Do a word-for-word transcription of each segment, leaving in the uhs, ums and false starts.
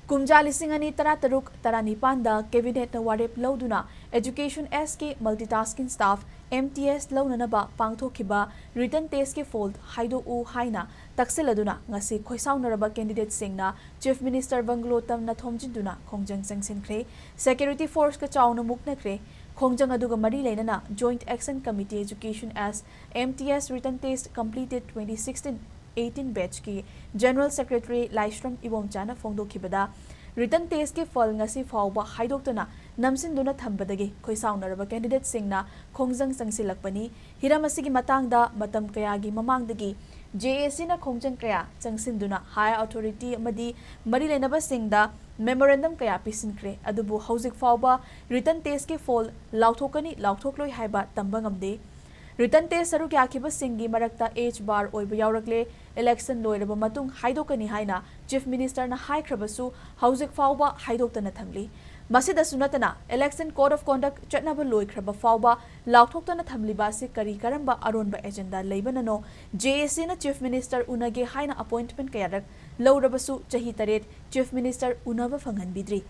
ꯀꯨꯝꯖꯥ ꯂꯤꯁꯤꯡ ꯑꯅꯤ ꯇꯔꯥꯇꯔꯨꯛ ꯇꯔꯥꯅꯤꯄꯥꯟꯗ ꯀꯦꯕꯤꯅꯦꯠꯅ ꯋꯥꯔꯦꯞ ꯂꯧꯗꯨꯅ Education Act ꯀꯤ Multitasking Staff, M T S, ꯂꯧꯅꯅꯕ ꯄꯥꯡꯊꯣꯛꯈꯤꯕ written test ꯀꯤ ꯐꯣꯜ ꯍꯥꯏꯗꯣꯛꯎ ꯍꯥꯏꯅ ꯇꯛꯁꯤꯜꯂꯗꯨꯅ ꯉꯁꯤ ꯈꯣꯏꯁꯥꯎꯅꯔꯕ candidateꯁꯤꯡꯅ Chief Minister ꯕꯪꯒꯂꯣ ꯇꯝꯅ ꯊꯣꯝꯖꯤꯟꯗꯨꯅ ꯈꯣꯡꯖꯪ ꯆꯪꯁꯤꯟꯈ꯭ꯔꯦ꯫ Security forceꯀ ꯆꯥꯎꯅ ꯃꯨꯛꯅꯈ꯭ꯔꯦ꯫ ꯈꯣꯡꯖꯪ ꯑꯗꯨꯒ ꯃꯔꯤ ꯂꯩꯅꯅ Joint Action Committee Education Act, M T S written test completed twenty sixteen eighteen batchꯀꯤ General Secretary ꯂꯥꯏꯁ꯭ꯔꯝ ꯏꯕꯣꯝꯆꯥꯅ ꯐꯣꯡꯗꯣꯛꯈꯤꯕꯗ, written testꯀꯤ ꯐꯜ ꯉꯁꯤ ꯐꯥꯎꯕ ꯍꯥꯏꯗꯣꯛꯇꯅ ꯅꯝꯁꯤꯟꯗꯨꯅ ꯊꯝꯕꯗꯒꯤ ꯈꯣꯏꯁꯥꯎꯅꯔꯕ candidateꯁꯤꯡꯅ ꯈꯣꯡꯖꯪ ꯆꯪꯁꯤꯜꯂꯛꯄꯅꯤ꯫ ꯍꯤꯔꯝ ꯑꯁꯤꯒꯤ ꯃꯇꯥꯡꯗ ꯃꯇꯝ ꯀꯌꯥꯒꯤ ꯃꯃꯥꯡꯗꯒꯤ JACꯅ ꯈꯣꯡꯖꯪ ꯀꯌꯥ ꯆꯪꯁꯤꯟꯗꯨꯅ higher authority ꯑꯃꯗꯤ ꯃꯔꯤ ꯂꯩꯅꯕꯁꯤꯡꯗ memorandum ꯀꯌꯥ ꯄꯤꯁꯤꯟꯈ꯭ꯔꯦ꯫ ꯑꯗꯨꯕꯨ ꯍꯧꯖꯤꯛ ꯐꯥꯎꯕ written testꯀꯤ ꯐꯣꯜ ꯂꯥꯎꯊꯣꯛꯀꯅꯤ, ꯂꯥꯎꯊꯣꯛꯂꯣꯏ ꯍꯥꯏꯕ ꯇꯝꯕ ꯉꯝꯗꯦ꯫ Written test ꯁꯔꯨꯛ ꯌꯥꯈꯤꯕꯁꯤꯡꯒꯤ ꯃꯔꯛꯇ age bar ꯑꯣꯏꯕ ꯌꯥꯎꯔꯛꯂꯦ꯫ Election ꯂꯣꯏꯔꯕ ꯃꯇꯨꯡ ꯍꯥꯏꯗꯣꯛꯀꯅꯤ ꯍꯥꯏꯅ Chief Ministerꯅ ꯍꯥꯏꯈ꯭ꯔꯕꯁꯨ ꯍꯧꯖꯤꯛ ꯐꯥꯎꯕ ꯍꯥꯏꯗꯣꯛꯇꯅ ꯊꯝꯂꯤ꯫ ꯃꯁꯤꯗꯁꯨ ꯅꯠꯇꯅ, Election Code of Conduct ꯆꯠꯅꯕ ꯂꯣꯏꯈ꯭ꯔꯕ ꯐꯥꯎꯕ ꯂꯥꯎꯊꯣꯛꯇꯅ ꯊꯝꯂꯤꯕ ꯑꯁꯤ ꯀꯔꯤ ꯀꯔꯝꯕ ꯑꯔꯣꯟꯕ agenda ꯂꯩꯕꯅꯅꯣ? JACꯅ Chief Minister ꯎꯅꯒꯦ ꯍꯥꯏꯅ appointment ꯀꯌꯥꯔꯛ ꯂꯧꯔꯕꯁꯨ ꯆꯍꯤ ꯇꯔꯦꯠ Chief Minister ꯎꯅꯕ ꯐꯪꯍꯟꯕꯤꯗ꯭ꯔꯤ꯫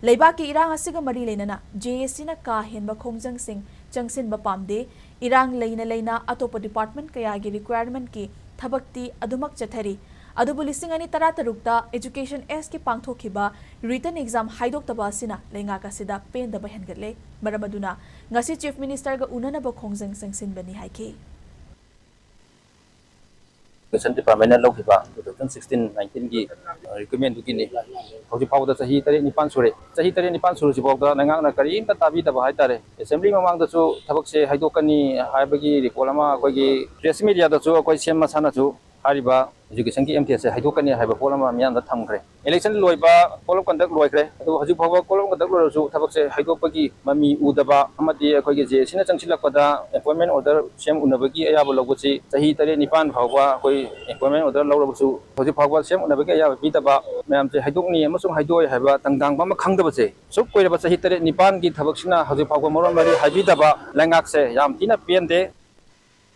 ꯂꯩꯕꯥꯛꯀꯤ ꯏꯔꯥꯡ ꯑꯁꯤꯒ ꯃꯔꯤ ꯂꯩꯅꯅ JACꯅ ꯀꯥ ꯍꯦꯟꯕ ꯈꯣꯡꯖꯪꯁꯤꯡ ꯆꯪꯁꯤꯟꯕ ꯄꯥꯝꯗꯦ꯫ ꯏꯔꯥꯡ ꯂꯩꯅ ꯂꯩꯅ ꯑꯇꯣꯞꯄ department ꯀꯌꯥꯒꯤ requirementꯀꯤ ꯊꯕꯛꯇꯤ ꯑꯗꯨꯃꯛ ꯆꯠꯊꯔꯤ꯫ ꯑꯗꯨꯕꯨ ꯂꯤꯁꯤꯡ ꯑꯅꯤ ꯇꯔꯥꯇꯔꯨꯛꯇ Education Actꯀꯤ ꯄꯥꯡꯊꯣꯛꯈꯤꯕ written exam ꯍꯥꯏꯗꯣꯛꯇꯕ ꯑꯁꯤꯅ ꯂꯩꯉꯥꯛ ꯑꯁꯤꯗ ꯄꯦꯟꯗꯕ ꯍꯦꯟꯒꯠꯂꯦ꯫ ꯃꯔꯝ ꯑꯗꯨꯅ ꯉꯁꯤ Chief Ministerꯒ ꯎꯅꯅꯕ ꯈꯣꯡꯖꯪ ꯆꯪꯁꯤꯟꯕꯅꯤ ꯍꯥꯏꯈꯤ꯫ Education Departmentꯅ ꯂꯧꯈꯤꯕ two thousand sixteen nineteenꯒꯤ recruitmentꯗꯨꯒꯤꯅꯤ꯫ ꯍꯧꯖꯤꯛ ꯐꯥꯎꯕꯗ ꯆꯍꯤ ꯇꯔꯦꯠ ꯅꯤꯄꯥꯟ ꯁꯨꯔꯦ꯫ ꯆꯍꯤ ꯇꯔꯦꯠ ꯅꯤꯄꯥꯟ ꯁꯨꯔꯁꯤ ꯐꯥꯎꯗ ꯂꯩꯉꯥꯛꯅ ꯀꯔꯤꯝꯇ ꯇꯥꯕꯤꯗꯕ ꯍꯥꯏꯇꯥꯔꯦ꯫ Assembly ꯃꯃꯥꯡꯗꯁꯨ ꯊꯕꯛꯁꯦ ꯍꯥꯏꯗꯣꯛꯀꯅꯤ ꯍꯥꯏꯕꯒꯤ report ꯑꯃ ꯑꯩꯈꯣꯏꯒꯤ press mediaꯗꯁꯨ ꯑꯩꯈꯣꯏ CM ꯃꯁꯥꯅꯁꯨ ꯍꯥꯏꯔꯤꯕ Educationꯒꯤ M T Sꯁꯦ ꯍꯥꯏꯗꯣꯛꯀꯅꯤ ꯍꯥꯏꯕ ꯄꯣꯠ ꯑꯃ ꯃꯤꯌꯥꯝꯗ ꯊꯝꯈ꯭ꯔꯦ꯫ Election ꯂꯣꯏꯕ, Code of Conduct ꯂꯣꯏꯈ꯭ꯔꯦ꯫ ꯑꯗꯨꯕꯨ ꯍꯧꯖꯤꯛ ꯐꯥꯎꯕ Code of Conduct ꯂꯣꯏꯔꯁꯨ ꯊꯕꯛꯁꯦ ꯍꯥꯏꯗꯣꯛꯄꯒꯤ ꯃꯃꯤ ꯎꯗꯕ ꯑꯃꯗꯤ ꯑꯩꯈꯣꯏꯒꯤ JACꯅ ꯆꯪꯁꯤꯜꯂꯛꯄꯗ appointment order ꯁꯦꯝ ꯎꯅꯕꯒꯤ ꯑꯌꯥꯕ ꯂꯧꯕꯁꯤ ꯆꯍꯤ ꯇꯔꯦꯠ ꯅꯤꯄꯥꯟ ꯐꯥꯎꯕ ꯑꯩꯈꯣꯏ appointment order ꯂꯧꯔꯕꯁꯨ ꯍꯧꯖꯤꯛ ꯐꯥꯎꯕ ꯁꯦꯝ ꯎꯅꯕꯒꯤ ꯑꯌꯥꯕ ꯄꯤꯗꯕ, ꯃꯌꯥꯝꯁꯦ ꯍꯥꯏꯗꯣꯛꯅꯤ ꯑꯃꯁꯨꯡ ꯍꯥꯏꯗꯣꯛꯑꯣꯏ ꯍꯥꯏꯕ ꯇꯪꯗꯥꯡꯕ ꯑꯃ ꯈꯪꯗꯕꯁꯦ, ꯑꯁꯨꯛ ꯀꯨꯏꯔꯕ ꯆꯍꯤ ꯇꯔꯦꯠ ꯅꯤꯄꯥꯟꯒꯤ ꯊꯕꯛꯁꯤꯅ ꯍꯧꯖꯤꯛ ꯐꯥꯎꯕ ꯃꯔꯣꯟ ꯃꯔꯤ ꯍꯥꯏꯕꯤꯗꯕ ꯂꯩꯉꯥꯛꯁꯦ ꯌꯥꯝ ꯊꯤꯅ ꯄꯦꯟꯗꯦ꯫